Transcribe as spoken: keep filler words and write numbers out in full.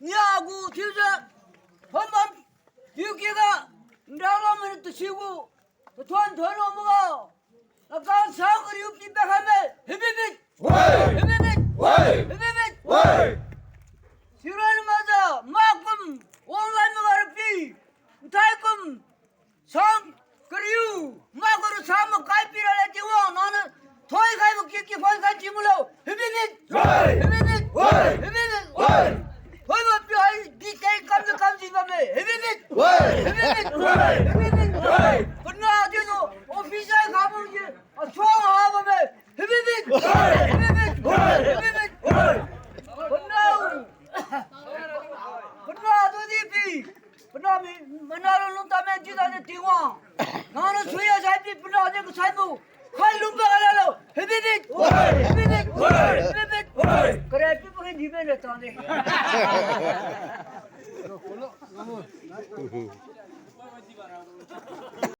Nia gu thiujiu, pambam, tiukiga, nralo mani tasiu gu, tathuan thuan lo maga, nakang sang kariu pi pakhaibe, hibibit. Hibibit. Hibibit. Siuran maza, makum, wang lai maga rapi, nthai kum, sang kariu, makum sang makai pira le Tingwang, nangniu thoikhaibo ki ki phoi khai chimulo. Hibibit. Hibibit. Hibibit. Thoibo pi hai di tei kam kam ji bamme. Hibibit. Hibibit. Hibibit. Pana di no office ai khabu ji. Asuang ha bamme. Hibibit. Hibibit. Hibibit. Pana. Pana tu di pi. Pana mi, mana lung tame di tane Tingwang. Nangniu suiya sai pi pana di kasai bu. Khai lung ba lalo. Hibibit. Hibibit. Hibibit. Kare pi pa di be le tane.